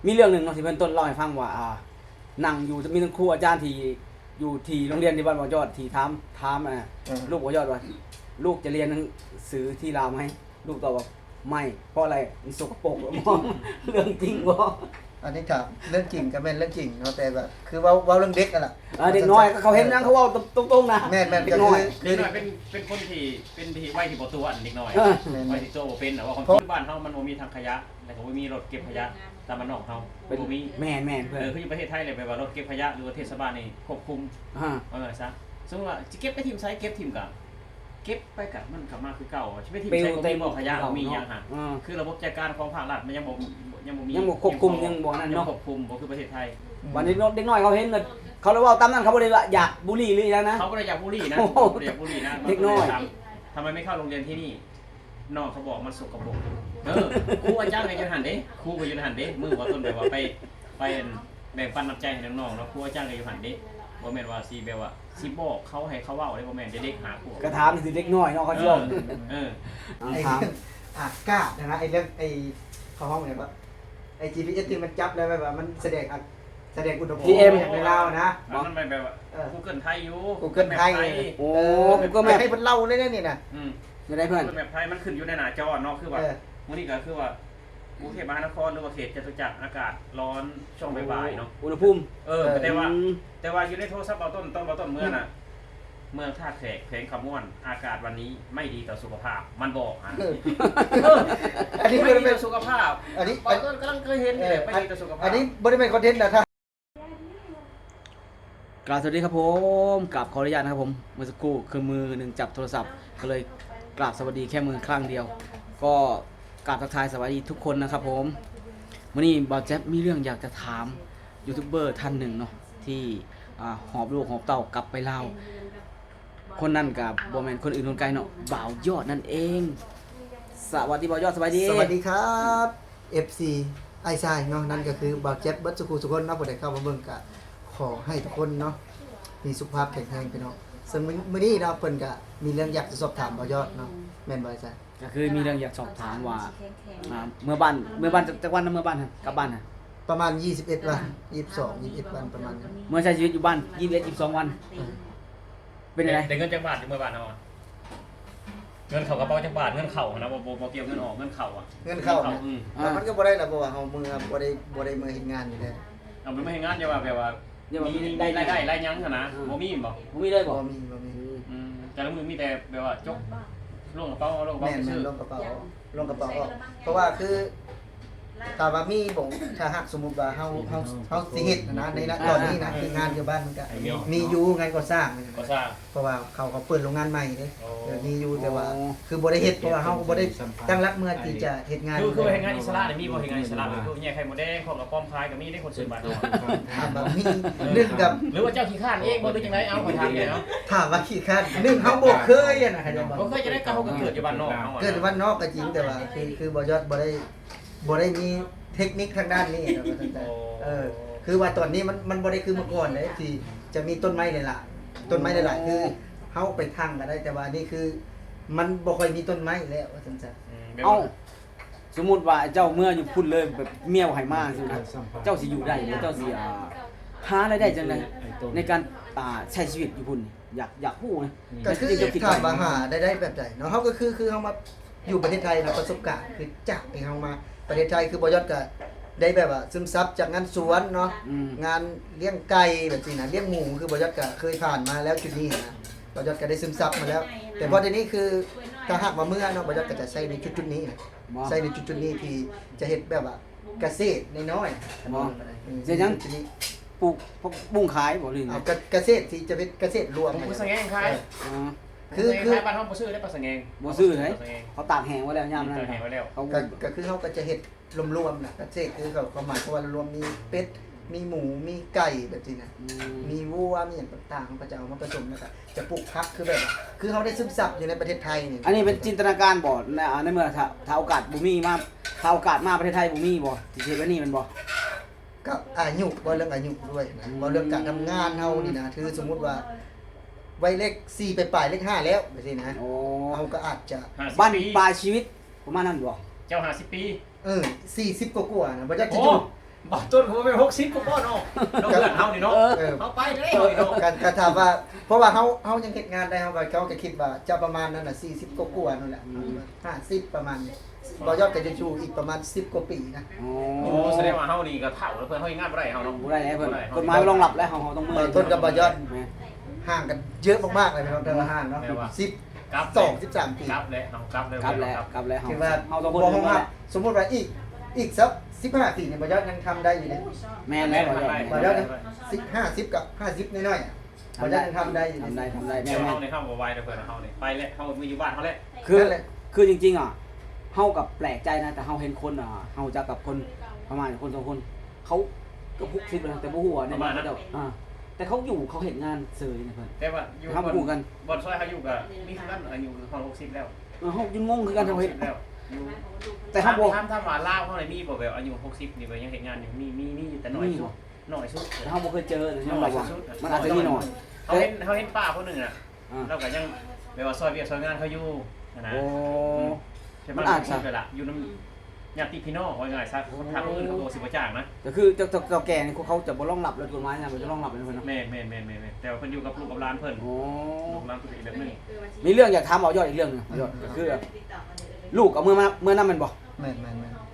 ມີເລື່ອງໜຶ່ງເນາະ ທີ່ເພິ່ນຕົ້ນເລົ່າໃຫ້ຟັງວ່າ ອ່າ ນັ່ງຢູ່ ມີທັງຄູອາຈານທີ່ຢູ່ທີ່ໂຮງຮຽນທີ່ບ້ານບໍ່ຍອດ ທີ່ຖາມ ຖາມ ອ່າ ເອີ ລູກບໍ່ຍອດວ່າ ລູກຈະຮຽນໜັງສືທີ່ລາວໄໝ? ລູກຕອບວ່າ ໄໝ່ ເພາະອະໄລ? ມັນສົກກະປົກ. ເລື່ອງຈິງບໍ່? ອັນນີ້ຖາມເລື່ອງຈິງກໍແມ່ນເລື່ອງຈິງເນາະ ແຕ່ວ່າຄືເວົ້າ ເວົ້າເລື່ອງເດັກຫັ້ນລະ. ເອີ ເດັກນ້ອຍເຂົາເຫັນຫຍັງເຂົາເວົ້າຕົງໆນະ. ແມ່ນໆ ເດັກນ້ອຍ ກໍຄື ເດັກນ້ອຍເປັນ ເປັນຄົນທີ່ ເປັນທີ່ໄວທີ່ບໍ່ຕົວ ອັນເດັກນ້ອຍ ເອີ ແມ່ນໆ ໄວທີ່ຕົວບໍ່ເປັນນະ. ເວົ້າຄວາມຈິງ ບ້ານເຮົາມັນບໍ່ມີຖັງຂະຫຍະ ແລ້ວກໍບໍ່ມີລົດເກັບຂະຫຍະຕາມບ້ານນອກເຮົາ ເປັນ ບໍ່ມີ. ແມ່ນໆ ເອີ ເພິ່ນ ຄືຢູ່ປະເທດໄທແຫຼະ ແບບວ່າລົດເກັບຂະຫຍະ ຫຼືວ່າເທດສະບານນີ້ຄວບຄຸມ ອາ ເອົາຊັ້ນ ສົມມຸດວ່າຊິເກັບໄປຖິ້ມໃສ ເກັບຖິ້ມກະ ເກັບໄປກະມັນກະມາຄືເກົ່າ ຊິໄປຖິ້ມໃສ ບໍ່ມີບໍ່ຂະຫຍະ ບໍ່ມີຫຍັງຫັ້ນ. ເອີ ຄືລະບົບຈັດການຂອງພາກລັດມັນຍັງບໍ່ ຍັງບໍ່ມີ ຍັງບໍ່ຄວບຄຸມ ຍັງບໍ່ນັ້ນເນາະ ຍັງບໍ່ຄວບຄຸມ ບໍ່ຄືປະເທດໄທ. ອືມ ບັດນີ້ເດັກນ້ອຍເຂົາເຫັນ ເຂົາລະເວົ້າຕາມນັ້ນ ເຂົາບໍ່ໄດ້ວ່າຢາກບູລີຫຼືຫຍັງນະ ເຂົາບໍ່ໄດ້ຢາກບູລີນະ ໂອ້ໂຫ ບໍ່ໄດ້ຢາກບູລີນະ ເດັກນ້ອຍ. ທຳໄມໄມ່ເຂົ້າໂຮງຮຽນທີ່ນີ້? ນ້ອງເຂົາບອກມັນສົກກະປົກ. ເອີ ຄູອາຈານກໍຢູ່ຫັ້ນເດ້ ຄູກໍຢູ່ຫັ້ນເດ້ ມື້ວ່າຕົ້ນແບບວ່າໄປ ໄປ ອັນ ແບ່ງປັນນ້ຳໃຈໃຫ້ນ້ອງໆເນາະ ຄູອາຈານກໍຢູ່ຫັ້ນເດ້. ບໍ່ແມ່ນວ່າຊິແບບວ່າຊິບອກເຂົາໃຫ້ເຂົາເວົ້າເດ້ ບໍ່ແມ່ນເດ້ ເດັກຫ້າຂວບ ກະຖາມຊິເດັກນ້ອຍເນາະ ເຂົາຊິເວົ້າ. ເອີ ເອີ ເອົາ ໄອ້ ຖາມ ອາກາດຫັ້ນນະ ໄອ້ເລື່ອງ ໄອ້ ເຂົາຮ້ອງຫຍັງວະ ໄອ້ ຈີພີເອັສ ທີ່ມັນຈັບແລ້ວແບບວ່າມັນສະແດງ ສະແດງອຸນຫະພູມ ພີເອັມ ໃນລາວນະ. ມັນແບບວ່າ ເອີ ກູເກີນໄທຢູ່ ກູເກີນໄທ. ໂອ້ ກູເກີນແມັບ ໃຫ້ເພິ່ນເລົ່າເລີຍນີ້ນະ. ອືມ ແນວໃດເພິ່ນ? ກູເກີນແມັບໄທ ມັນຂຶ້ນຢູ່ໃນໜ້າຈໍເນາະ ຄືວ່າ ເອີ ມື້ນີ້ກໍຄືວ່າ ກຸງເທບມະຫານະຄອນ ຫຼືວ່າເຂດຈະຕຸຈັກ ອາກາດຮ້ອນຊ່ວງບ່າຍໆເນາະ ອຸນຫະພູມ. ເອີ ເອີ ແຕ່ວ່າ ອືມ ແຕ່ວ່າຢູ່ໃນໂທລະສັບເບົາຕົ້ນ ຕອນເບົາຕົ້ນເມືອນະ ເມືອງທ່າແຂກ ແຂວງຄຳມ່ວນ ອາກາດວັນນີ້ໄມ່ດີຕໍ່ສຸຂະພາບ ມັນບອກຫັ້ນ. ເອີ ເອີ ອັນນີ້ບໍ່ໄດ້ແມ່ນ ໄມ່ດີຕໍ່ສຸຂະພາບ ອັນນີ້ ເບົາຕົ້ນກຳລັງເຄີຍເຫັນນີ້ແຫຼະ ເອີ ໄມ່ດີຕໍ່ສຸຂະພາບ. ອັນນີ້ບໍ່ໄດ້ແມ່ນຄອນເທັນນະທ່ານ. ກາບສະຫວັດດີຄັບຜົມ ກາບຂໍອະນຸຍາດນະຄັບຜົມ ເມື່ອສັກຄູ່ຄືມືໜຶ່ງຈັບໂທລະສັບ ກໍເລີຍກາບສະຫວັດດີແຄ່ມືຄັ້ງດຽວ ກໍກາບທັກທາຍສະຫວັດດີທຸກຄົນນະຄັບຜົມ. ມື້ນີ້ບ່າວແຈັບມີເລື່ອງຢາກຈະຖາມຢູທູບເບີທ່ານໜຶ່ງເນາະ ທີ່ ອ່າ ຫອບລູກຫອບເຕົ້າກັບໄປລາວ ຄົນນັ້ນກໍບໍ່ແມ່ນຄົນອື່ນຄົນໄກເນາະ ບ່າວຍອດນັ້ນເອງ. ສະຫວັດດີບ່າວຍອດ ສະບາຍດີ. ສະຫວັດດີຄັບ ເອັຟຊີ ອ້າຍຊາຍເນາະ ນັ້ນກໍຄືບ່າວແຈັບເບິດສູ່ຄູ່ສູ່ຄົນເນາະ ຜູ້ໃດເຂົ້າມາເບິ່ງກໍຂໍໃຫ້ທຸກຄົນເນາະ ມີສຸຂະພາບແຂງແຮງພີ່ນ້ອງ. ເຊິ່ງມື້ ມື້ນີ້ເນາະ ເພິ່ນກໍມີເລື່ອງຢາກຈະສອບຖາມບ່າວຍອດເນາະ ແມ່ນບໍ່ອ້າຍຊາຍ? ກໍຄືມີເລື່ອງຢາກສອບຖາມວ່າ ອ່າ ເມືອບ້ານ ເມືອບ້ານຈັກ ຈັກວັນນະ ເມືອບ້ານ ກັບບ້ານຫັ້ນ? ປະມານຊາວເອັດວັນ ຊາວສອງ ຊາວເອັດວັນປະມານນັ້ນ. ເມືອໃຊ້ຊີວິດຢູ່ບ້ານຊາວເອັດ ຊາວສອງວັນ. ເອີ ເປັນຈັ່ງໃດ? ໄດ້ເງິນຈັກບາດຢູ່ເມືອບ້ານເຮົາ? ເງິນເຂົ້າກະເປົາຈັກບາດ? ເງິນເຂົ້າຫັ້ນນະ ບໍ່ ບໍ່ ບໍ່ກ່ຽວເງິນອອກ ເງິນເຂົ້າອະ. ເງິນເຂົ້າ ເງິນເຂົ້າ ອືມ ແລ້ວມັນກໍບໍ່ໄດ້ລະ ເພາະວ່າເຮົາເມືອ ບໍ່ໄດ້ ບໍ່ໄດ້ເມືອເຮັດງານຢູ່ແລ້ວ. ເອົາ ບໍ່ໄດ້ເຮັດງານ ຢ່າວ່າແບບວ່າ ຢ່າວ່າມີ ມີລາຍໄດ້ ລາຍໄດ້ ລາຍຫຍັງຫັ້ນນະ ບໍ່ມີແມ່ນບໍ່? ບໍ່ມີເລີຍບໍ່? ບໍ່ມີ ບໍ່ມີ. ອືມ ອືມ ແຕ່ລະມື້ມີແຕ່ແບບວ່າຈົກ ລົງກະເປົາ ລົງກະເປົາ ແມ່ນ ຊື້ ລົງກະເປົາ ລົງກະເປົາອອກ. ເພາະວ່າຄື ຖາມວ່າມີບໍ່ ຖ້າຫາກສົມມຸດວ່າເຮົາ ເຮົາ ເຮົາຊິເຮັດນະ ໃນ ໃນຕອນນີ້ນະ ຄືງານຢູ່ບ້ານມັນກະມີຢູ່ ງານກໍ່ສ້າງ ກໍ່ສ້າງ ເພາະວ່າເຂົາ ເຂົາເປີດໂຮງງານໃໝ່ເດ້. ເອີ ມີຢູ່ ແຕ່ວ່າຄືບໍ່ໄດ້ເຮັດ ເພາະວ່າເຮົາບໍ່ໄດ້ຕັ້ງຫຼັກເມືອທີ່ຈະເຮັດງານ. ຄື ຄືເຮັດງານອິດສະຫຼະນີ້ມີບໍ່? ເຮັດງານອິດສະຫຼະ ຄືແຍກໄຂ່ມົດແດງ ຂອງກະປ້ອມຂາຍກໍມີເດ້ ຄົນເຊີນບ້ານເຮົາ. ຖາມວ່າມີ ໜຶ່ງກັບ ຫຼືວ່າເຈົ້າຂີ້ຄ້ານເອງບໍ່ ຫຼືຈັ່ງໃດ? ເອົາ ຂ້ອຍຖາມແດ່ເນາະ. ຖາມວ່າຂີ້ຄ້ານ ໜຶ່ງ ເຮົາບໍ່ເຄີຍຫັ້ນນະ ບໍ່ເຄີຍຈັ່ງໃດ ກໍເຮົາກໍເກີດຢູ່ບ້ານນອກເຮົາ ເກີດຢູ່ບ້ານນອກກໍຈິງ ແຕ່ວ່າຄື ຄືບ່າວຍອດບໍ່ໄດ້ ບໍ່ໄດ້ມີເທັກນິກທາງດ້ານນີ້ນະ. ໂອ້ ເອີ ຄືວ່າຕອນນີ້ມັນ ມັນບໍ່ໄດ້ຄືເມື່ອກ່ອນເດ້ ທີ່ຈະມີຕົ້ນໄມ້ຫຼາຍໆ ຕົ້ນໄມ້ຫຼາຍໆ ຄືເຮົາໄປທາງກໍໄດ້ ແຕ່ວ່າອັນນີ້ຄືມັນບໍ່ຄ່ອຍມີຕົ້ນໄມ້ແລ້ວ ວ່າຊັ້ນຊະ. ອືມ ເອົ້າ ສົມມຸດວ່າເຈົ້າເມືອຢູ່ພຸ້ນເລີຍ ແບບເມຍບໍ່ໃຫ້ມາ ເຈົ້າຊິຢູ່ໄດ້ບໍ່? ເຈົ້າຊິ ອ່າ ຫາລາຍໄດ້ຈັ່ງໃດໃນການ ອ່າ ໃຊ້ຊີວິດຢູ່ພຸ້ນ? ຢາກ ຢາກຮູ້ນະ. ກໍຄື ເຈົ້າຄິດ ຖາມວ່າຫາລາຍໄດ້ແບບໃດເນາະ ເຮົາກໍຄື ຄືເຮົາມາ ຢູ່ປະເທດໄທນະ ປະສົບການຄືຈາກທີ່ເຮົາມາປະເທດໄທ ຄືບ່າວຍອດກໍໄດ້ແບບວ່າຊຶມຊັບຈາກງານສວນເນາະ ອືມ ງານລ້ຽງໄກ່ແບບຊີ້ນະ ລ້ຽງໝູ ຄືບ່າວຍອດກໍເຄີຍຜ່ານມາແລ້ວຈຸດນີ້ນະ ບ່າວຍອດກໍໄດ້ຊຶມຊັບມາແລ້ວ. ແຕ່ພໍດຽວນີ້ຄືຖ້າຫາກວ່າເມືອເນາະ ບ່າວຍອດກໍຈະໃຊ້ໃນຈຸດໆນີ້ນະ ໃຊ້ໃນຈຸດໆນີ້ທີ່ຈະເຮັດແບບວ່າກະເສດນ້ອຍໆ. ເຮັດຫຍັງ? ປູກຜັກບຸ້ງຂາຍບໍ່ ຫຼືຫຍັງ? ເອົາ ກະ ກະເສດທີ່ຈະເປັນກະເສດລວມ ປູກສະແງງຂາຍ. ເອີ ຄື ຄື ຂາຍບ້ານເຮົາບໍ່ຊື້ເດ້ ປາສະແງງ ບໍ່ຊື້ເດ້ ເຂົາຕາກແຫ້ງໄວ້ແລ້ວ ຍາມນັ້ນຕາກແຫ້ງໄວ້ແລ້ວ. ກໍ ກໍຄືເຮົາກໍຈະເຮັດລວມໆນະ ກະເສດຄືເຂົາ ຄວາມໝາຍຄວາມວ່າລວມ ມີເປັດ ມີໝູ ມີໄກ່ແບບຊີ້ນະ ອືມ ມີວັວ ມີຫຍັງຕ່າງໆ ເຂົາກໍຈະເອົາມາປະສົມ ແລ້ວກໍຈະປູກຜັກ ຄືແບບ ຄືເຮົາໄດ້ຊຶມຊັບຢູ່ໃນປະເທດໄທນີ້. ອັນນີ້ເປັນຈິນຕະນາການບໍ່? ໃນ ໃນເມື່ອຖ້າ ຖ້າໂອກາດບໍ່ມີມາ ຖ້າໂອກາດມາປະເທດໄທບໍ່ມີບໍ່ ທີ່ຊິເຮັດແບບນີ້ແມ່ນບໍ່? ກັບອາຍຸ ເວົ້າເລື່ອງອາຍຸດ້ວຍນະ ອືມ ເວົ້າເລື່ອງການທຳງານເຮົານີ້ນະ ຄືສົມມຸດວ່າໄວເລກສີ່ປາຍໆ ເລກຫ້າແລ້ວ ແບບຊີ້ນະ. ໂອ້ ເຮົາກໍອາດຈະ ບັ້ນປາຍຊີວິດປະມານນັ້ນບໍ່? ເຈົ້າຫ້າສິບປີ ເອີ ສີ່ສິບກວ່າໆນະ ບໍ່ຈັກຊິຢູ່ ໂອ້ ບໍ່ຕົ້ນກໍບໍ່ແມ່ນຫົກສິບພຸ້ນບໍ່ເນາະ ເນາະ ເພື່ອນເຮົານີ້ເນາະ ເອີ ເຮົາໄປເດ້ເຮົານີ້ເນາະ ກະ ກະຖາມວ່າ ເພາະວ່າເຮົາ ເຮົາຍັງເຮັດງານໄດ້ ເຮົາກໍ ເຮົາກໍຄິດວ່າຈະປະມານນັ້ນນະ ສີ່ສິບກວ່າໆນັ້ນແຫຼະ ອືມ ຫ້າສິບປະມານນີ້ ບໍ່ຍອດກໍຈະຢູ່ອີກປະມານສິບກວ່າປີນະ ໂອ້ ໂອ້ ສະແດງວ່າເຮົານີ້ກໍເຖົ້າແລ້ວ ເພື່ອນເຮົາເຮັດງານບໍ່ໄດ້ເຮົາເນາະ ບໍ່ໄດ້ແລ້ວເພິ່ນ ບໍ່ໄດ້ ກົດໝາຍມັນຮອງຮັບແລ້ວ ເຮົາ ເຮົາຕ້ອງເມື່ອຍ ບໍ່ຕົ້ນກັບບໍ່ຍອດ ແມ່ນ ຫ່າງກັນເຍອະມາກໆເລີຍພີ່ນ້ອງ ແຕ່ລະຮ້ານເນາະ ແມ່ນວ່າ ສິບ ກັບ ສອງ ສິບສາມປີ ກັບແລ້ວ ເຮົາກັບແລ້ວ ກັບແລ້ວ ກັບແລ້ວ ເຮົາ ເຮົາຕ້ອງເບິ່ງ ບໍ່ຮອງຮັບ ສົມມຸດວ່າອີກ ອີກສັກສິບຫ້າປີນີ້ ບໍ່ຍອດຍັງທຳໄດ້ຢູ່ເດ້ ແມ່ນແລ້ວ ບໍ່ຍອດ ບໍ່ຍອດຍັງ ສິບ ຫ້າສິບກັບຫ້າສິບນ້ອຍໆ ບໍ່ຍອດຍັງທຳໄດ້ຢູ່ ທຳໄດ້ ທຳໄດ້ ແມ່ນ ເຮົານີ້ເຮົາບໍ່ໄຫວແລ້ວ ເພື່ອນເຮົານີ້ ໄປແລ້ວ ເຮົາມາຢູ່ບ້ານເຮົາແລ້ວ ຄື ນັ້ນແຫຼະ ຄືຈິງໆ ອະ ເຮົາກໍແປກໃຈນະ ແຕ່ເຮົາເຫັນຄົນ ອາ ເຮົາຮູ້ຈັກກັບຄົນປະມານຄົນສອງຄົນ ເຂົາເກືອບຫົກສິບແລ້ວ ແຕ່ບໍ່ຮູ້ວ່າໃນບ້ານເຂົາເຈົ້າ ອາ ແຕ່ເຂົາຢູ່ ເຂົາເຮັດງານເສີຍນະເພິ່ນ ແຕ່ວ່າຢູ່ ເຮົາບໍ່ຮູ້ກັນ ບ່ອນຊອຍເຮົາຢູ່ກໍມີຄືກັນ ອາຍຸຮອດຫົກສິບແລ້ວ ເອີ ເຮົາຍັງງົງຄືກັນ ເຮົາເຮັດ ແຕ່ເຮົາບໍ່ ຖາມ ຖາມວ່າລາວເຮົານີ້ມີບໍ່ ແບບອາຍຸຫົກສິບນີ້ ແບບຍັງເຮັດງານຢູ່ ມີ ມີ ມີຢູ່ ແຕ່ໜ້ອຍສຸດ ໜ້ອຍສຸດ ແຕ່ເຮົາບໍ່ເຄີຍເຈີ ມັນອາດຈະມີໜ້ອຍ ເຮົາເຫັນ ເຮົາເຫັນປ້າຄົນໜຶ່ງນະ ອາ ລາວກໍຍັງແບບວ່າຊ່ອຍວຽກຊ່ອຍງານເຂົາຢູ່ຫັ້ນນະ ໂອ້ ອືມ ມັນອາດຈະ ຢູ່ນຳ ຍາດຕິພີ່ນ້ອງ ເວົ້າງ່າຍຊະ ຖ້າຄົນອື່ນເຂົາກໍຊິບໍ່ຈ້າງນະ ກໍຄືເຈົ້າ ເຈົ້າ ເຖົ້າແກ່ນີ້ ເຂົາຈະບໍ່ຮອງຮັບ ແລ້ວກົດໝາຍນະ ບໍ່ຮອງຮັບເນາະ ແມ່ນໆ ແຕ່ວ່າເພິ່ນຢູ່ກັບລູກກັບຫຼານເພິ່ນ ໂອ້ ລູກຫຼານເພິ່ນກໍອີກແບບໜຶ່ງ ມີເລື່ອງຢາກຖາມເວົ້າຍອດອີກເລື່ອງໜຶ່ງ ຍອດ ກໍຄືລູກເອົາເມືອມາ ເມືອນຳແມ່ນບໍ່ ແມ່ນໆໆ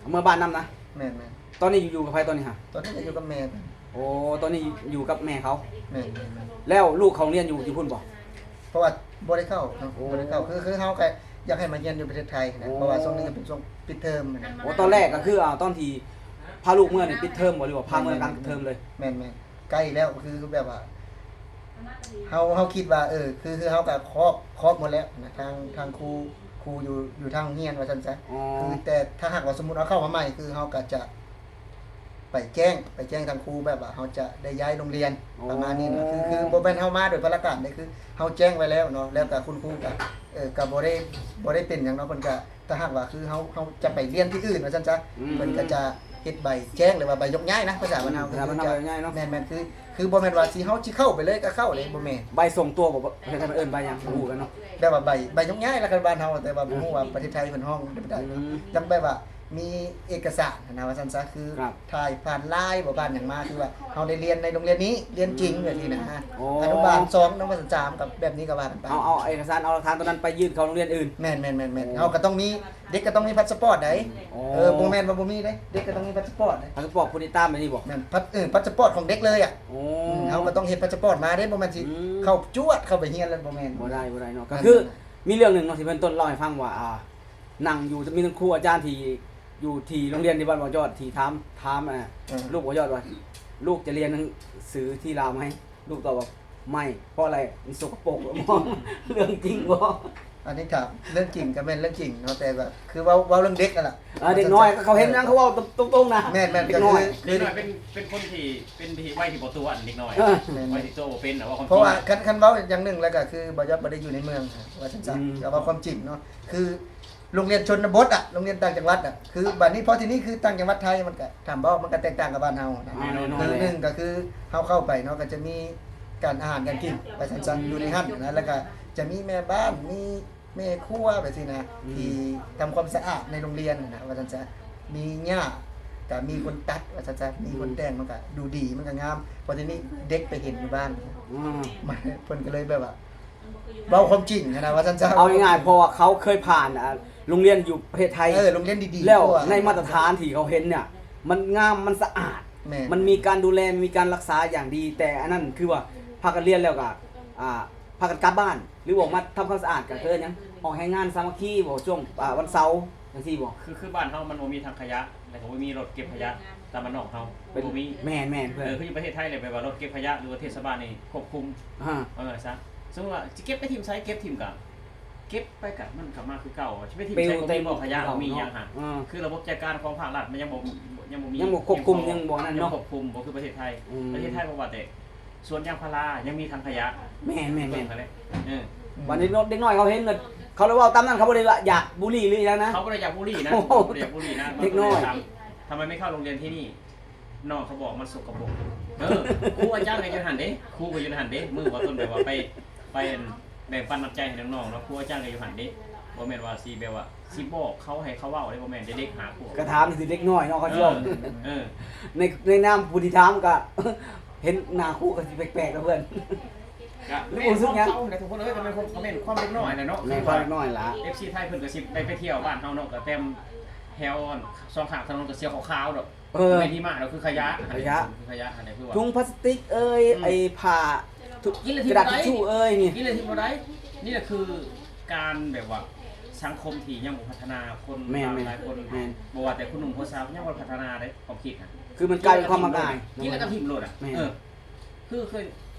ເອົາເມືອບ້ານນຳນະ ແມ່ນໆ ຕອນນີ້ຢູ່ກັບໃຜຕອນນີ້ຫະ ຕອນນີ້ກໍຢູ່ກັບແມ່ ໂອ້ ຕອນນີ້ຢູ່ກັບແມ່ເຂົາ ແມ່ນໆໆ ແລ້ວລູກເຂົ້າໂຮງຮຽນຢູ່ ຢູ່ພຸ້ນບໍ່ ເພາະວ່າບໍ່ໄດ້ເຂົ້າເນາະ ໂອ້ ບໍ່ໄດ້ເຂົ້າ ຄື ຄືເຮົາກໍຢາກໃຫ້ມາຮຽນຢູ່ປະເທດໄທນະ ໂອ້ ເພາະວ່າຊ່ວງນີ້ກໍເປັນຊ່ວງປິດເທີມນະ ໂອ້ ຕອນແລກກໍຄື ອາ ຕອນທີ່ພາລູກເມືອນີ້ປິດເທີມບໍ່ ຫຼືວ່າພາເມືອກາງເທີມເລີຍ ແມ່ນໆ ໃກ້ແລ້ວ ຄື ຄືແບບວ່າ ເຮົາ ເຮົາຄິດວ່າ ເອີ ຄື ຄືເຮົາກໍຄອບ ຄອບໝົດແລ້ວນະ ທາງ ທາງຄູ ຄູຢູ່ ຢູ່ທາງໂຮງຮຽນວ່າຊັ້ນຊະ ອໍ ຄືແຕ່ຖ້າຫາກວ່າສົມມຸດເຮົາເຂົ້າມາໃໝ່ ຄືເຮົາກໍຈະ ໄປແຈ້ງ ໄປແຈ້ງທາງຄູແບບວ່າເຮົາຈະໄດ້ຍ້າຍໂຮງຮຽນ ອໍ ປະມານນີ້ນະ ຄື ຄືບໍ່ແມ່ນເຮົາມາໂດຍພາລະການເດ້ ຄືເຮົາແຈ້ງໄວ້ແລ້ວເນາະ ແລ້ວກໍຄຸນຄູກໍ ເອີ ກໍບໍ່ໄດ້ ບໍ່ໄດ້ເປັນຫຍັງເນາະ ເພິ່ນກໍ ຖ້າຫາກວ່າຄືເຮົາ ເຮົາຈະໄປຮຽນທີ່ອື່ນວ່າຊັ້ນຊະ ອືມ ເພິ່ນກໍຈະເຮັດໃບແຈ້ງ ຫຼືວ່າໃບຍົກຍ້າຍນະ ພາສາບ້ານເຮົາ ອືມ ຄື ພາສາບ້ານເຮົາ ເຮົາຍ້າຍເນາະ ແມ່ນໆ ຄື ຄືບໍ່ແມ່ນວ່າຊິ ເຮົາຊິເຂົ້າໄປເລີຍກໍເຂົ້າເດ້ ບໍ່ແມ່ນ ໃບສົ່ງຕົວບໍ່ ເພິ່ນເອີ້ນໃບຫຍັງ ບໍ່ຮູ້ກັນເນາະ ແບບວ່າໃບ ໃບຍົກຍ້າຍລະກັນບ້ານເຮົາ ແຕ່ວ່າບໍ່ຮູ້ວ່າປະເທດໄທເພິ່ນຮ້ອງແນວໃດ ອືມ ຍັງແບບວ່າ ມີເອກະສານຫັ້ນນະວ່າຊັ້ນຊະ ຄື ຖ່າຍຜ່ານ LINE ບໍ່ ຜ່ານຫຍັງມາ ຄືວ່າເຮົາໄດ້ຮຽນໃນໂຮງຮຽນນີ້ ຮຽນຈິງ ອືມ ແບບນີ້ນະ ໂອ້ ອະນຸບານສອງ ນຳວ່າຊັ້ນສາມ ກັບແບບນີ້ກໍວ່າກັນໄປ ເຮົາເອົາເອກະສານ ເອົາຫຼັກຖານຕົວນັ້ນໄປຍື່ນເຂົ້າໂຮງຮຽນອື່ນ ແມ່ນໆໆ ໂອ້ ເຮົາກໍຕ້ອງມີ ເດັກກໍຕ້ອງມີພາສະປອດໃດ ໂອ້ ເອີ ບໍ່ແມ່ນວ່າບໍ່ມີເດ້ ເດັກກໍຕ້ອງມີພາສະປອດໃດ ພາສະປອດຜູ້ຕິດຕາມແບບນີ້ບໍ່ ແມ່ນ ພາສ ເອີ ພາສະປອດຂອງເດັກເລີຍອະ ໂອ້ ອືມ ເຮົາກໍຕ້ອງເຮັດພາສະປອດມາເດ້ ບໍ່ແມ່ນຊິ ອືມ ເຂົ້າຈວດເຂົ້າໄປຮຽນແລ້ວ ບໍ່ແມ່ນ ບໍ່ໄດ້ ບໍ່ໄດ້ເນາະ ກໍຄື ແມ່ນໆ ມີເລື່ອງໜຶ່ງເນາະ ທີ່ເພິ່ນຕົ້ນເລົ່າໃຫ້ຟັງວ່າ ອ່າ ນັ່ງຢູ່ ມີທັງຄູອາຈານທີ່ຢູ່ທີ່ໂຮງຮຽນທີ່ບ້ານບໍ່ຍອດ ທີ່ຖາມ ຖາມ ອ່າ ເອີ ລູກບໍ່ຍອດວ່າ ລູກຈະຮຽນໜັງສືທີ່ລາວໄໝ? ລູກຕອບວ່າ ໄໝ່ ເພາະອະໄລ? ມັນສົກກະປົກ. ເລື່ອງຈິງບໍ່? ອັນນີ້ຖາມເລື່ອງຈິງກໍແມ່ນເລື່ອງຈິງເນາະ ແຕ່ວ່າຄືເວົ້າ ເວົ້າເລື່ອງເດັກຫັ້ນລະ ອ່າ ເດັກນ້ອຍເຂົາເຫັນຫຍັງເຂົາເວົ້າຕົງໆນະ ແມ່ນໆ ເດັກນ້ອຍ ເດັກນ້ອຍເປັນ ເປັນຄົນທີ່ ເປັນທີ່ໄວທີ່ບໍ່ຕົວະ ເດັກນ້ອຍ ເອີ ແມ່ນໆ ໄວທີ່ໂຕບໍ່ເປັນນະ ເວົ້າຄວາມຈິງ ເພາະວ່າຄັນ ຄັນເວົ້າຢ່າງໜຶ່ງແລ້ວກໍຄືບໍ່ຢາກ ບໍ່ໄດ້ຢູ່ໃນເມືອງ ວ່າຊັ້ນຊະ ອືມ ກໍເວົ້າຄວາມຈິງເນາະ ຄື ໂຮງຮຽນຊົນນະບົດອະ ໂຮງຮຽນຕ່າງຈັງຫວັດອະ ຄືບາດນີ້ພໍທີນີ້ ຄືຕ່າງຈັງຫວັດໄທມັນກະ ຖາມເວົ້າມັນກະແຕກຕ່າງກັບບ້ານເຮົານະ ອ່າ ແນ່ນອນ ຄືໜຶ່ງກະຄືເຮົາເຂົ້າໄປເນາະ ກະຈະມີການອາຫານການກິນ ວ່າຊັ້ນຊະ ຢູ່ໃນຫັ້ນນະ ແລ້ວກະຈະມີແມ່ບ້ານ ມີແມ່ຄົວແບບຊີ້ນະ ອືມ ທີ່ທຳຄວາມສະອາດໃນໂຮງຮຽນນະ ວ່າຊັ້ນຊະ ມີຫຍ້າ ກະມີຄົນຕັດ ວ່າຊັ້ນຊະ ມີຄົນແຕ່ງ ອືມ ມັນກະດູດີ ມັນກະງາມ ພໍທີນີ້ເດັກໄປເຫັນຢູ່ບ້ານ ອືມ ເພິ່ນກະເລີຍແບບວ່າ ເວົ້າຄວາມຈິງຫັ້ນນະ ວ່າຊັ້ນຊະ ເອົາງ່າຍໆ ເພາະວ່າເຂົາເຄີຍຜ່ານ ອ່າ ໂຮງຮຽນຢູ່ປະເທດໄທ ເອີ ໂຮງຮຽນດີໆ ແລ້ວໃນມາດຕະຖານທີ່ເຂົາເຫັນເນ່ຍ ມັນງາມ ມັນສະອາດ ແມ່ນ ມັນມີການດູແລ ມີການຮັກສາຢ່າງດີ ແຕ່ອັນນັ້ນຄືວ່າພາກັນຮຽນແລ້ວກໍ ອ່າ ພາກັນກັບບ້ານ ຫຼືອອກມາທຳຄວາມສະອາດ ກໍຄືຫຍັງ ອອກແຮງງານສາມັກຄີບໍ ຊ່ວງ ອ່າ ວັນເສົາ ຈັ່ງຊີ້ບໍ? ຄື ຄືບ້ານເຮົາມັນບໍ່ມີຖັງຂະຫຍະ ແລ້ວກໍບໍ່ມີລົດເກັບຂະຫຍະຕາມບ້ານນອກເຮົາ ເປັນ ບໍ່ມີ ແມ່ນໆ ເອີ ເພິ່ນ ຄືຢູ່ປະເທດໄທແຫຼະ ແບບວ່າລົດເກັບຂະຫຍະ ຫຼືວ່າເທດສະບານນີ້ຄວບຄຸມ ອ່າ ເອີ ຊະ ສົມມຸດວ່າຊິເກັບໄປຖິ້ມໃສ ເກັບຖິ້ມກະເກັບໄປກະມັນກະມາຄືເກົ່າ ຊິໄປຖິ້ມໃສ ບໍ່ມີບໍ່ຂະຫຍະ ບໍ່ມີຫຍັງຫັ້ນ ເອີ ຄືລະບົບຈັດການຂອງພາກລັດມັນຍັງບໍ່ ຍັງບໍ່ມີ ຍັງບໍ່ຄວບຄຸມ ຍັງບໍ່ນັ້ນເນາະ ຍັງຄວບຄຸມ ບໍ່ຄືປະເທດໄທ ອືມ ປະເທດໄທບໍ່ວ່າແຕ່ ສວນຢາງພາລາຍັງມີຖັງຂະຫຍະ ແມ່ນໆໆ ເອີ ບາດນີ້ເດັກນ້ອຍເຂົາເຫັນ ເຂົາເລີຍເວົ້າຕາມນັ້ນ ເຂົາບໍ່ໄດ້ວ່າຢາກບູລີຫຼືຫຍັງນະ ເຂົາບໍ່ໄດ້ຢາກບູລີນະ ບໍ່ໄດ້ຢາກບູລີນະ ເດັກນ້ອຍ ທຳໄມໄມ່ເຂົ້າໂຮງຮຽນທີ່ນີ້ ນ້ອງເຂົາບອກມັນສົກກະປົກ ເອີ ຄູອາຈານກໍຢູ່ຫັ້ນເດ້ ຄູກໍຢູ່ຫັ້ນເດ້ ມື້ວ່າຕົ້ນແບບວ່າໄປ ໄປແບ່ງປັນນ້ຳໃຈໃຫ້ນ້ອງໆເນາະ ຄູອາຈານກໍຢູ່ຫັ້ນເດ້ ບໍ່ແມ່ນວ່າຊິແບບວ່າ ຊິບອກເຂົາໃຫ້ເຂົາເວົ້າເດ້ ບໍ່ແມ່ນເດັກຫ້າຂວບ ກະຖາມຊິເດັກນ້ອຍເນາະ ເຂົາຊິເວົ້າ ເອີ ໃນ ໃນນາມຜູ້ທີ່ຖາມກະ ເຫັນໜ້າຄູກະຊິແປກໆ ລະເພື່ອນ ກະ ບໍ່ຮູ້ສຶກຫຍັງ ເຂົາຫັ້ນແຫຼະທຸກຄົນເອີຍ ກະແມ່ນຄວາມ ກະແມ່ນຄວາມເດັກນ້ອຍແຫຼະເນາະ ແມ່ນຄວາມເດັກນ້ອຍລະ ເອັຟຊີໄທເພິ່ນກະຊິໄດ້ໄປທ່ຽວບ້ານເຮົາເນາະ ກະແຕ່ມແຖວສອງຂ້າງຖະໜົນກະສຽວຂາວໆ ດອກ ເອີ ແມ່ນຫິມະ ດອກ ຄືຂະຫຍະ ຂະຫຍະ ຄືຂະຫຍະຫັ້ນແຫຼະ ຄືວ່າ ຖົງພລາສຕິກເອີຍ ອືມ ໄອ້ຜ້າ ກິນແລ້ວຖິ້ມບໍ່ໄດ້ ທິດຊູເອີຍນີ້ ກິນແລ້ວຖິ້ມບໍ່ໄດ້ ນີ້ແຫຼະຄືການແບບວ່າສັງຄົມທີ່ຍັງບໍ່ພັດທະນາ ຄົນ ແມ່ນໆ ຫຼາຍຄົນ ແມ່ນ ບໍ່ວ່າແຕ່ຄົນໜຸ່ມຄົນສາວຍັງບໍ່ພັດທະນາເດ້ ຄວາມຄິດນະ ຄືມັນກາຍເປັນຄວາມມັກງ່າຍ ກິນແລ້ວກໍຖິ້ມໂລດອະ ແມ່ນ ເອີ ຄື ຄື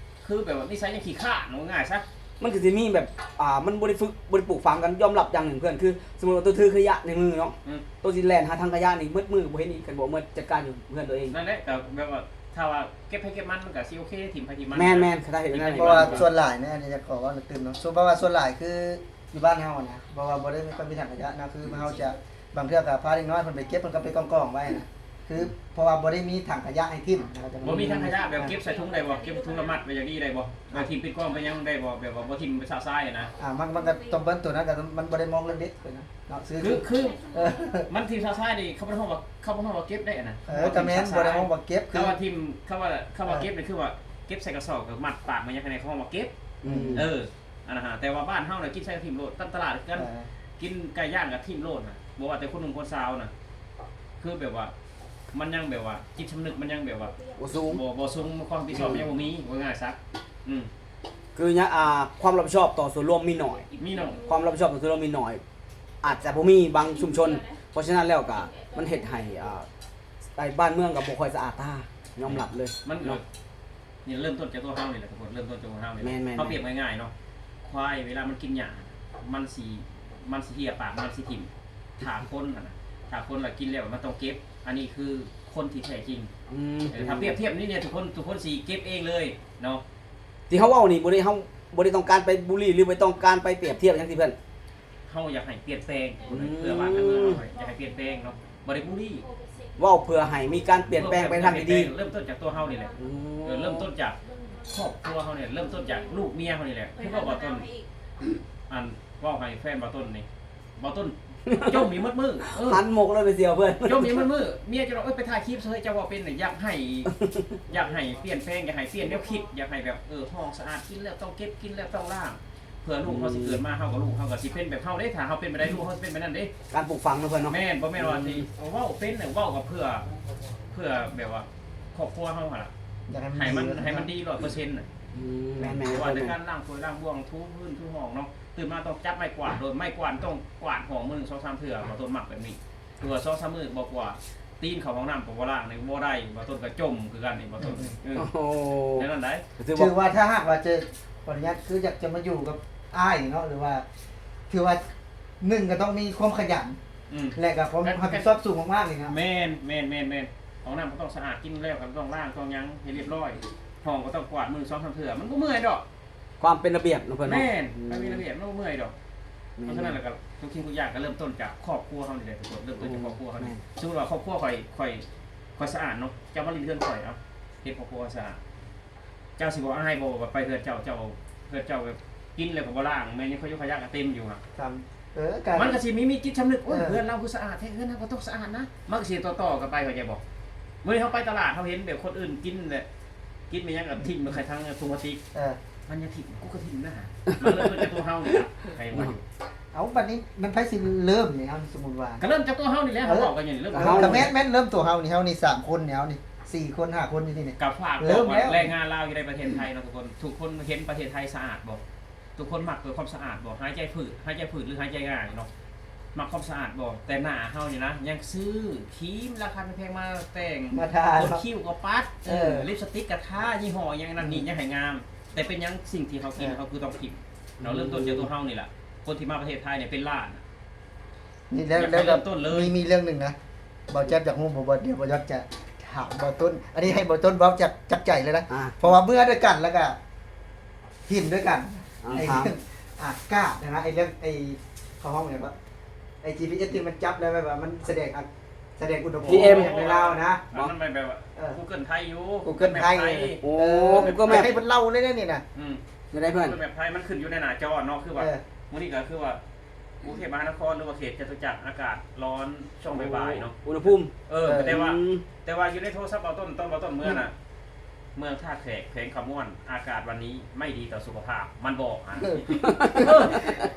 ຄືແບບວ່ານິໄສຍັງຂີ້ຄ້ານ ເວົ້າງ່າຍຊະ ມັນກໍຊິມີແບບ ອ່າ ມັນບໍ່ໄດ້ຝຶກ ບໍ່ໄດ້ປູກຝັງກັນ ຍອມຮັບຢ່າງໜຶ່ງເພື່ອນ ຄືສົມມຸດວ່າໂຕຖືຂະຫຍະໃນມືເນາະ ອືມ ໂຕຊິແລ່ນຫາຖັງຂະຫຍະນີ້ໝົດມື້ບໍ່ເຫັນອີກ ຄັນບໍ່ເໝິດຈັດການຢູ່ເຮືອນໂຕເອງ ນັ້ນແຫຼະ ກໍແບບວ່າ ຖ້າວ່າເກັບໃຜເກັບມັນ ມັນກໍຊິໂອເຄ ຖິ້ມໃຜຖິ້ມມັນ ແມ່ນໆ ຄັນຖ້າເຫັນແນວນັ້ນ ເພາະວ່າສ່ວນຫຼາຍແມ່ນ ອັນນີ້ຈະຂໍເວົ້າຕື່ມເນາະ ສົມມຸດວ່າສ່ວນຫຼາຍຄືຢູ່ບ້ານເຮົານະ ເພາະວ່າບໍ່ໄດ້ມີ ບໍ່ມີຖັງຂະຫຍະນະ ຄືເຮົາຈະ ບາງເທື່ອກໍພາເດັກນ້ອຍເພິ່ນໄປເກັບ ເພິ່ນກໍໄປກອງໆໄວ້ນະ ຄືເພາະວ່າບໍ່ໄດ້ມີຖັງຂະຫຍະໃຫ້ຖິ້ມນະ ບໍ່ມີຖັງຂະຫຍະ ແບບເກັບໃສ່ຖົງໄດ້ບໍ່ ເກັບໃສ່ຖົງລະມັດໄວ້ຢ່າງດີໄດ້ບໍ່ ແບບຖິ້ມປິດກອງໄປຍັງໄດ້ບໍ່ ແບບວ່າບໍ່ຖິ້ມໄປຊະຊາຍນະ ອ່າ ມັນ ມັນກໍຕ້ອງເບິ່ງໂຕນັ້ນ ກໍມັນບໍ່ໄດ້ມອງເລື່ອງເດັກນະ ເນາະ ຄື ຄື ຄື ເອີ ມັນຖິ້ມຊະຊາຍນີ້ ເຂົາບໍ່ໄດ້ຮ້ອງວ່າ ເຂົາບໍ່ໄດ້ຮ້ອງວ່າເກັບໄດ້ນະ ເອີ ກໍແມ່ນ ບໍ່ໄດ້ຮ້ອງວ່າເກັບ ຄື ເຂົາວ່າຖິ້ມ ເຂົາວ່າ ເຂົາວ່າເກັບນີ້ ຄືວ່າເກັບໃສ່ກະສອບ ກໍມັດປາກມັນຫຍັງ ອັນນີ້ເຂົາຮ້ອງວ່າເກັບ ອືມ ເອີ ອັນນັ້ນຫັ້ນ ແຕ່ວ່າບ້ານເຮົານະກິນໃສ່ກໍຖິ້ມໂລດ ຕາມຕະຫຼາດຄືກັນ ເອີ ກິນໄກ່ຍ່າງກໍຖິ້ມໂລດນະ ບໍ່ວ່າແຕ່ຄົນໜຸ່ມຄົນສາວນະ ຄືແບບວ່າ ມັນຍັງແບບວ່າ ຈິດສຳນຶກມັນຍັງແບບວ່າ ບໍ່ສູງ ບໍ່ ບໍ່ສູງ ຄວາມຮັບຜິດຊອບມັນຍັງບໍ່ມີ ເວົ້າງ່າຍຊະ ອືມ ຄື ອ່າ ຄວາມຮັບຜິດຊອບຕໍ່ສ່ວນລວມມີໜ້ອຍ ມີໜ້ອຍ ຄວາມຮັບຜິດຊອບຕໍ່ສ່ວນລວມມີໜ້ອຍ ອາດຈະບໍ່ມີບາງຊຸມຊົນ ເພາະສະນັ້ນແລ້ວກະ ມັນເຮັດໃຫ້ ອ່າ ໃນບ້ານເມືອງກໍບໍ່ຄ່ອຍສະອາດຕາ ຍອມຮັບເລີຍ ມັນກໍ ເນາະ ນີ້ເລີ່ມຕົ້ນຈາກຕົວເຮົານີ້ແຫຼະທຸກຄົນ ເລີ່ມຕົ້ນຈາກຕົວເຮົານີ້ແຫຼະ ແມ່ນໆໆ ເຮົາປຽບງ່າຍໆເນາະ ຄວາຍເວລາມັນກິນຫຍ້າ ມັນຊິ ມັນຊິເຫຍປາກ ມັນຊິຖິ້ມ ຖ້າຄົນຫັ້ນນະ ຖ້າຄົນລະກິນແລ້ວມັນຕ້ອງເກັບ ອັນນີ້ຄືຄົນທີ່ແທ້ຈິງ ອືມ ເອີ ຖ້າປຽບທຽບນີ້ເນຍ ທຸກຄົນ ທຸກຄົນຊິເກັບເອງເລີຍເນາະ ທີ່ເຮົາເວົ້ານີ້ບໍ່ໄດ້ ເຮົາບໍ່ໄດ້ຕ້ອງການໄປບູລີ ຫຼືບໍ່ຕ້ອງການໄປປຽບທຽບຫຍັງຕິເພື່ອນ ເຮົາຢາກໃຫ້ປ່ຽນແປງ ອືມ ເພື່ອບ້ານເມືອງເຮົາ ຢາກໃຫ້ປ່ຽນແປງເນາະ ບໍ່ໄດ້ບູລີ ເວົ້າເພື່ອໃຫ້ມີການປ່ຽນແປງໄປທາງທີ່ດີ ເລີ່ມຕົ້ນຈາກຕົວເຮົານີ້ແຫຼະ ອືມ ເອີ ເລີ່ມຕົ້ນຈາກຄອບຄົວເຮົານີ້ ເລີ່ມຕົ້ນຈາກລູກເມຍເຮົານີ້ແຫຼະ ຄືວ່າບ່າວຕົ້ນ ອັນ ເວົ້າໃຫ້ແຟນບ່າວຕົ້ນນີ້ ບ່າວຕົ້ນຈົ່ມຢູ່ໝົດມື້ ເອີ ຫັນໝົກເລີຍໄປສຽວເພື່ອນ ຈົ່ມຢູ່ໝົດມື້ ເມຍຈະວ່າ ເອີ ໄປຖ່າຍຄລິບເຊີຍ ເຈົ້າເວົ້າເປັນນະ ຢາກໃຫ້ ຢາກໃຫ້ປ່ຽນແປງ ຢາກໃຫ້ປ່ຽນແນວຄິດ ຢາກໃຫ້ແບບ ເອີ ຫ້ອງສະອາດ ກິນແລ້ວຕ້ອງເກັບ ກິນແລ້ວຕ້ອງລ້າງ ເພື່ອລູກເຮົາຊິເກີດມາ ເຮົາກໍ ລູກເຮົາກໍຊິເປັນແບບເຮົາເດ້ ຖ້າເຮົາເປັນໄປໄດ້ ລູກເຮົາຊິເປັນໄປນັ້ນເດ້ ການປູກຝັງເນາະເພື່ອນເນາະ ແມ່ນ ບໍ່ແມ່ນວ່າຊິ ອືມ ເວົ້າເປັນ ເວົ້າກໍເພື່ອ ເພື່ອແບບວ່າຄອບຄົວເຮົາຫັ້ນລະ ຢາກໃຫ້ມັນ ໃຫ້ມັນດີ ໃຫ້ມັນດີຮ້ອຍເປີເຊັນນະ ອືມ ແມ່ນໆ ບໍ່ວ່າແຕ່ການລ້າງຖ້ວຍລ້າງບ່ວງ ຖູພື້ນຖູຫ້ອງເນາະ ຕື່ນມາຕ້ອງຈັບໄມ້ກວາດໂດຍ ໄມ້ກວາດຕ້ອງກວາດຫ້ອງມື້ໜຶ່ງສອງສາມເທື່ອ ບ່າວຕົ້ນມັກແບບນີ້ ຄືວ່າສອງສາມມື້ບໍ່ກວາດ ຕີນເຂົ້າຫ້ອງນ້ຳກໍບໍ່ລ້າງນີ້ບໍ່ໄດ້ ບ່າວຕົ້ນກໍຈົ່ມຄືກັນນີ້ ບ່າວຕົ້ນ ອືມ ເອີ ໂອ້ໂຫ ແນວນັ້ນໃດ ຖື ຖືວ່າຖ້າຫາກວ່າຈະ ຂໍອະນຸຍາດ ຄືຢາກຈະມາຢູ່ກັບອ້າຍເນາະ ຫຼືວ່າ ຖືວ່າໜຶ່ງກໍຕ້ອງມີຄວາມຂະຫຍັນ ອືມ ແລະກໍຄວາມຮັບຜິດຊອບສູງມາກໆນີ້ນະ ແມ່ນໆໆໆ ຫ້ອງນ້ຳກໍຕ້ອງສະອາດ ກິນແລ້ວກໍຕ້ອງລ້າງຕ້ອງຫຍັງໃຫ້ລຽບຮ້ອຍ ຫ້ອງກໍຕ້ອງກວາດມື້ສອງສາມເທື່ອ ມັນບໍ່ເມື່ອຍດອກ ຄວາມເປັນລະບຽບເນາະເພື່ອນເນາະ ແມ່ນ ອືມ ຄວາມເປັນລະບຽບ ມັນບໍ່ເມື່ອຍດອກ ເພາະສະນັ້ນແລ້ວກໍທຸກສິ່ງທຸກຢ່າງກໍເລີ່ມຕົ້ນຈາກຄອບຄົວເຮົານີ້ແຫຼະທຸກຄົນ ເລີ່ມຕົ້ນຈາກຄອບຄົວເຮົານີ້ ໂອ້ ແມ່ນ ສົມມຸດວ່າຄອບຄົວຂ້ອຍ ຂ້ອຍ ຂ້ອຍສະອາດເນາະ ເຈົ້າມາຫຼິ້ນເຮືອນຂ້ອຍ ເອົາ ເຮັດຄອບຄົວສະອາດ ເຈົ້າຊິບໍ່ອາຍບໍ່ວ່າໄປເຮືອນເຈົ້າ ເຈົ້າ ເຮືອນເຈົ້າແບບກິນແລ້ວກໍບໍ່ລ້າງ ແມ່ນຍັງຂະຍຸຂະຍະກໍເຕັມຢູ່ຫັ້ນ ເອີ ມັນກໍຊິມີ ມີຈິດສຳນຶກ ໂອ້ຍ ເອີ ເຮືອນລາວຄືສະອາດແທ້ ເຮືອນເຮົາກໍຕ້ອງສະອາດນະ ມັນກໍຊິຕໍ່ໆກັນໄປ ເຂົ້າໃຈບໍ່? ມື້ນີ້ເຮົາໄປຕະຫຼາດ ເຮົາເຫັນແບບຄົນອື່ນກິນແຫຼະ ກິນແມ່ນຫຍັງກໍຖິ້ມໄປທາງຖົງພລາສຕິກ ເອີ ມັນຍັງຖິ້ມ ກູກໍຖິ້ມນະ ມັນເລີ່ມຕົ້ນຈາກຕົວເຮົານີ້ລະ ໃຜວ່າຢູ່ ເອົ້າ ບັດນີ້ມັນໃຜຊິເລີ່ມນີ້ ເຮົາສົມມຸດວ່າ ກໍເລີ່ມຈາກຕົວເຮົານີ້ແຫຼະ ເອີ ເຮົາເວົ້າກັນຢູ່ນີ້ ເລີ່ມ ເຮົາ ກໍແມ່ນ ແມ່ນເລີ່ມຕົວເຮົານີ້ ເຮົານີ້ສາມຄົນນີ້ ເຮົານີ້ສີ່ຄົນຫ້າຄົນຢູ່ນີ້ ກໍຝາກບອກແຮງງານລາວຢູ່ໃນປະເທດໄທເນາະທຸກຄົນ ທຸກຄົນເຫັນປະເທດໄທສະອາດບໍ່? ທຸກຄົນມັກແຕ່ຄວາມສະອາດບໍ່? ຫາຍໃຈຝືດ ຫາຍໃຈຝືດ ຫຼື ຫາຍໃຈງ່າຍເນາະ ມັກຄວາມສະອາດບໍ່? ແຕ່ໜ້າເຮົານີ້ນະ ຍັງຊື້ຄຣີມລາຄາແພງໆມາແຕ່ງ ມາທາ ຂົນ ເນາະ ຄິ້ວກໍປັດ ເອີ ເອີ ລິບສະຕິກກໍທາ ຍີ່ຫໍ້ຫຍັງນັ້ນນີ້ ອືມ ຍັງໃຫ້ງາມ ແຕ່ເປັນຫຍັງສິ່ງທີ່ເຮົາກິນ ເອີ ເຮົາຄືຕ້ອງຖິ້ມເນາະ ອືມ ເລີ່ມຕົ້ນຈາກຕົວເຮົານີ້ລະ ຄົນທີ່ມາປະເທດໄທນີ້ເປັນລ້ານ ນີ້ແລ້ວ ຢາກໃຫ້ເລີ່ມຕົ້ນເລີຍ ມີ ມີເລື່ອງໜຶ່ງນະ ບ່າວແຈັບຢາກຮູ້ບໍ່ ບໍ່ ດຽວບ່າວຢອກຈະຖາມບ່າວຕົ້ນ ອັນນີ້ໃຫ້ບ່າວຕົ້ນເວົ້າຈາກ ຈາກໃຈເລີຍນະ ອ່າ ເພາະວ່າເມື່ອດ້ວຍກັນ ແລ້ວກະກິນດ້ວຍກັນ ອ່າ ໄອ້ ຖາມ ເລື່ອງອາກາດນະ ໄອ້ເລື່ອງ ໄອ້ ເຂົາຮ້ອງຫຍັງວະ ໄອ້ ຈີພີເອັສ ທີ່ມັນຈັບແລ້ວແບບວ່າມັນສະແດງ ສະແດງອຸນຫະພູມ ພີເອັມ ໃນລາວນະ ມັນແບບວ່າ ເອີ ກູເກີນໄທຢູ່ ກູເກີນໄທ ໂອ້ ເອີ ກູເກີນແມັບ ໃຫ້ເພິ່ນເລົ່າເລີຍນີ້ນະ ອືມ ແນວໃດເພິ່ນ ກູເກີນແມັບໄທ ມັນຂຶ້ນຢູ່ໃນໜ້າຈໍເນາະ ຄືວ່າ ເອີ ມື້ນີ້ກໍຄືວ່າ ກຸງເທບມະຫານະຄອນ ຫຼືວ່າເຂດຈະຕຸຈັກ ອາກາດຮ້ອນຊ່ວງບ່າຍໆເນາະ ອຸນຫະພູມ ເອີ ເອີ ແຕ່ວ່າ ອືມ ແຕ່ວ່າຢູ່ໃນໂທລະສັບເບົາຕົ້ນ ຕອນເບົາຕົ້ນເມືອນະ ອືມ ເມືອງທ່າແຂກ ແຂວງຄຳມ່ວນ ອາກາດວັນນີ້ໄມ່ດີຕໍ່ສຸຂະພາບ ມັນບອກຫັ້ນ ເອີ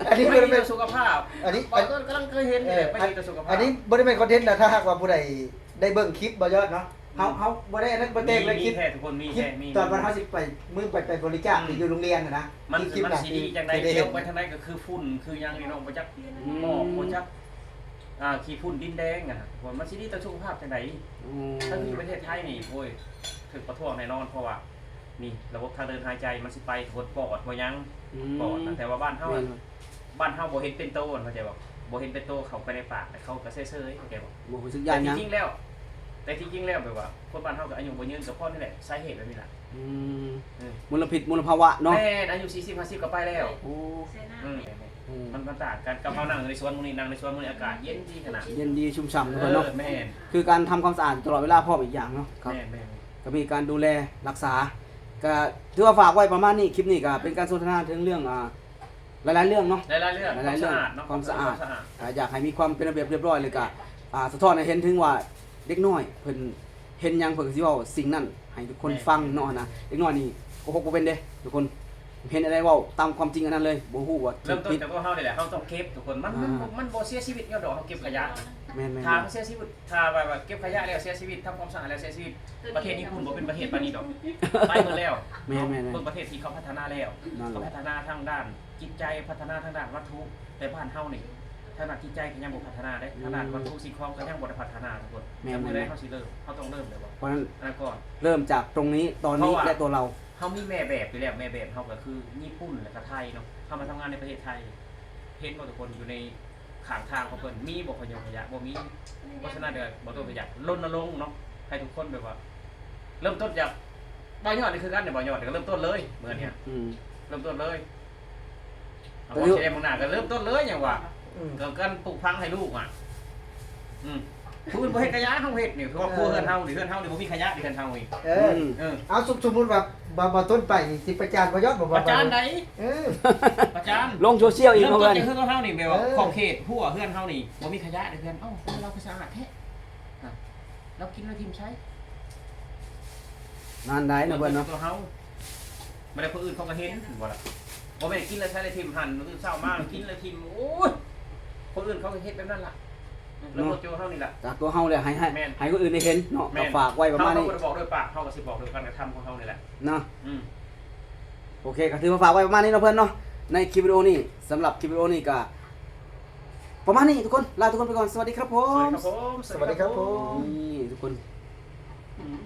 ເອີ ອັນນີ້ບໍ່ໄດ້ແມ່ນ ໄມ່ດີຕໍ່ສຸຂະພາບ ອັນນີ້ ເບົາຕົ້ນກຳລັງເຄີຍເຫັນນີ້ແຫຼະ ເອີ ໄມ່ດີຕໍ່ສຸຂະພາບ ອັນນີ້ບໍ່ໄດ້ແມ່ນຄອນເທັນນະ ຖ້າຫາກວ່າຜູ້ໃດ ໄດ້ເບິ່ງຄລິບບໍ່ຍອດເນາະ ເຮົາ ອືມ ເຮົາບໍ່ໄດ້ອັນນັ້ນ ບໍ່ແຕ່ງເລີຍ ມີ ຄລິບ ມີແທ້ ທຸກຄົນມີແທ້ ມີ ຕອນວັນເຮົາຊິໄປ ມື້ໄປ ໄປບໍລິຈາກ ອືມ ຢູ່ໂຮງຮຽນຫັ້ນນະ ອືມ ມັນ ຄລິບ ຄລິບ ມັນ ນະ ຊິດີຈັ່ງໃດ ຊິໄດ້ເຫັນ ລ້ຽວໄປທາງໃດກໍຄືຝຸ່ນຄືຫຍັງນີ້ເນາະ ບໍ່ຈັກ ອືມ ໝອກ ບໍ່ຈັກ ອ່າ ຂີ້ຝຸ່ນດິນແດງຫັ້ນນະ ທຸກຄົນ ມັນຊິດີຕໍ່ສຸຂະພາບຈັ່ງໃດ ອືມ ຖ້າຢູ່ປະເທດໄທນີ້ ໂອ້ຍ ຖືກປະທ້ວງແນ່ນອນ ເພາະວ່າ ນີ້ ລະບົບທາງເດີນຫາຍໃຈມັນຊິໄປ ທຸກຄົນ ປອດບໍ່ຍັງ ອືມ ປອດນະ ແຕ່ວ່າບ້ານເຮົາ ແມ່ນ ບ້ານເຮົາບໍ່ເຫັນເປັນໂຕ ເຂົ້າໃຈບໍ່? ບໍ່ເຫັນເປັນໂຕ ເຂົ້າໄປໃນປາກ ແລ້ວເຂົາກໍເຊີຍໆ ເຂົ້າໃຈບໍ່? ບໍ່ຮູ້ສຶກຢ້ານຫຍັງ ແຕ່ທີ່ຈິງແລ້ວ ແຕ່ທີ່ຈິງແລ້ວ ແບບວ່າ ຄົນບ້ານເຮົາກໍອາຍຸບໍ່ຍືນ ກໍເພາະນີ້ແຫຼະ ສາເຫດແບບນີ້ລະ ອືມ ເອີ ມົນລະພິດ ມົນລະພາວະເນາະ ແມ່ນ ອາຍຸສີ່ສິບ ຫ້າສິບ ກໍໄປແລ້ວ ໂອ້ ອືມ ອືມ ມັນ ມັນຕ່າງກັນກັບເຮົານັ່ງຢູ່ໃນສວນມື້ນີ້ ນັ່ງໃນສວນມື້ນີ້ ອາກາດເຢັນດີຂະໜາດ ເຢັນດີຊຸ່ມຊ່ຳ ເອີ ເນາະ ແມ່ນ ຄືການທຳຄວາມສະອາດຢູ່ຕະຫຼອດເວລາ ພ້ອມອີກຢ່າງເນາະ ແມ່ນໆ ກໍມີການດູແລຮັກສາ ກໍຖືວ່າຝາກໄວ້ປະມານນີ້ ຄລິບນີ້ກໍເປັນການສົນທະນາເຖິງເລື່ອງ ອ່າ ຫຼາຍໆເລື່ອງເນາະ ຫຼາຍໆເລື່ອງ ຫຼາຍໆເລື່ອງ ຄວາມສະອາດເນາະ ຄວາມສະອາດ ຄວາມສະອາດ ກໍຢາກໃຫ້ມີຄວາມເປັນລະບຽບລຽບຮ້ອຍ ແລ້ວກໍ ອ່າ ສະທ້ອນໃຫ້ເຫັນເຖິງວ່າເດັກນ້ອຍເພິ່ນເຫັນຫຍັງ ເພິ່ນກໍຊິເວົ້າສິ່ງນັ້ນໃຫ້ທຸກຄົນ ແມ່ນ ຟັງເນາະຫັ້ນນະ ເດັກນ້ອຍນີ້ໂກຫົກບໍ່ເປັນເດ້ທຸກຄົນ ເຫັນອັນໃດເວົ້າຕາມຄວາມຈິງອັນນັ້ນເລີຍ ບໍ່ຮູ້ວ່າຖືກຜິດ ເລີ່ມຕົ້ນຈາກຕົວເຮົານີ້ແຫຼະ ເຮົາຕ້ອງເກັບທຸກຄົນ ມັນ ອ່າ ມັນ ມັນບໍ່ເສຍຊີວິດຍ້ອນດອກເຮົາເກັບຂະຫຍະ ແມ່ນໆໆ ຖ້າເຮົາເສຍຊີວິດ ຖ້າວ່າ ວ່າເກັບຂະຫຍະແລ້ວເສຍຊີວິດ ທຳຄວາມສະອາດແລ້ວເສຍຊີວິດ ປະເທດຍີ່ປຸ່ນບໍ່ເປັນປະເທດປານນີ້ດອກ ໄປໝົດແລ້ວ ແມ່ນໆໆ ເບິ່ງປະເທດທີ່ເຂົາພັດທະນາແລ້ວ ນັ້ນແຫຼະ ເຂົາພັດທະນາທາງດ້ານຈິດໃຈ ພັດທະນາທາງດ້ານວັດຖຸ ແຕ່ບ້ານເຮົານີ້ ທາງດ້ານຈິດໃຈກໍຍັງບໍ່ພັດທະນາເດ້ ອືມ ທາງດ້ານວັດຖຸສິ່ງຂອງກໍຍັງບໍ່ໄດ້ພັດທະນາທຸກຄົນ ແມ່ນໆໆ ແຕ່ມື້ໃດເຮົາຊິເລີ່ມ ເຮົາຕ້ອງເລີ່ມແລ້ວບໍ່ ເພາະນັ້ນ ອັນນັ້ນກ່ອນ ເລີ່ມຈາກຕົງນີ້ ຕອນນີ້ ເພາະວ່າ ແລະ ຕົວເຮົາ ເຮົາມີແມ່ແບບຢູ່ແລ້ວ ແມ່ແບບເຮົາກໍຄືຍີ່ປຸ່ນ ແລ້ວກໍໄທເນາະ ເຮົາມາທຳງານໃນປະເທດໄທ ເຫັນບໍ່ທຸກຄົນ ຢູ່ໃນ ຂ້າງທາງຂອງເພິ່ນມີບໍ່ ຂະຫຍົງຂະຫຍະ ບໍ່ມີ ເພາະສະນັ້ນເດີ ບໍ່ຕ້ອງໄປຢາກ ລົນນະລົງເນາະ ໃຫ້ທຸກຄົນແບບວ່າ ເລີ່ມຕົ້ນຈາກ ບ່າວຍອດນີ້ຄືກັນເດ້ ບ່າວຍອດນີ້ກໍເລີ່ມຕົ້ນເລີຍ ເມື່ອນີ້ ອືມ ເລີ່ມຕົ້ນເລີຍ ເອົາ ກໍຖື ບໍ່ຊິໄດ້ ເບື້ອງໜ້າກໍເລີ່ມຕົ້ນເລີຍ ຫຍັງວ່າ ອືມ ກໍການປູກຝັງໃຫ້ລູກອະ ອືມ ຜູ້ອື່ນບໍ່ເຮັດກະຢ່າ ເຮົາເຮັດນີ້ ຄືວ່າ ເອີ ຄົວເຮືອນເຮົານີ້ ເຮືອນເຮົານີ້ບໍ່ມີຂະຫຍະ ເຮືອນເຮົານີ້ ເອີ ອືມ ເອີ ເອົາ ສົມ ສົມມຸດວ່າ ບ່າວ ບ່າວຕົ້ນໄປນີ້ ຊິປະຈານບ່າວຍອດບໍ່? ປະຈານໃດ໋ ເອີ ປະຈານ ລົງໂຊຊຽວອີກ ເລີ່ມຕົ້ນຈາກເຮືອນເຮົານີ້ ແບບວ່າ ເອີ ຂອບເຂດຮົ້ວເຮືອນເຮົານີ້ ບໍ່ມີຂະຫຍະໃນເຮືອນ ເອົ້າ ເຮືອນລາວຄືສະອາດແທ້ ລາວກິນລາວຖິ້ມໃສ ນັ້ນໄດ໋ເນາະ ເພິ່ນເນາະ ຕົວເຮົາ ບໍ່ໄດ້ ຄົນອື່ນເຂົາກໍເຫັນ ເຫັນບໍ່ລະ ບໍ່ແມ່ນກິນແລ້ວໃຊ້ແລ້ວຖິ້ມຫັ້ນ ມື້ເຊົ້າມາກິນແລ້ວຖິ້ມ ໂອ້ຍ ຄົນອື່ນເຂົາກໍເຮັດແບບນັ້ນລະ ລະ ເນາະ ໂຕເຮົານີ້ລະ ຈາກຕົວເຮົາແຫຼະ ໃຫ້ ໃຫ້ ແມ່ນ ໃຫ້ຄົນອື່ນໄດ້ເຫັນເນາະ ແມ່ນ ກໍຝາກໄວ້ປະມານນີ້ ເຮົາບໍ່ໄດ້ບອກດ້ວຍປາກ ເຮົາກໍຊິບອກດ້ວຍການກະທຳຂອງເຮົານີ້ແຫຼະ ເນາະ ອືມ ໂອເຄ ກໍຖືວ່າຝາກໄວ້ປະມານນີ້ເນາະເພື່ອນເນາະ ໃນຄລິບວິດີໂອນີ້ ສຳລັບຄລິບວິດີໂອນີ້ກໍປະມານນີ້ທຸກຄົນ ລາທຸກຄົນໄປກ່ອນ ສະຫວັດດີຄັບຜົມ ສະຫວັດດີຄັບຜົມ ສະຫວັດດີຄັບຜົມ ນີ້ທຸກຄົນ ອືມ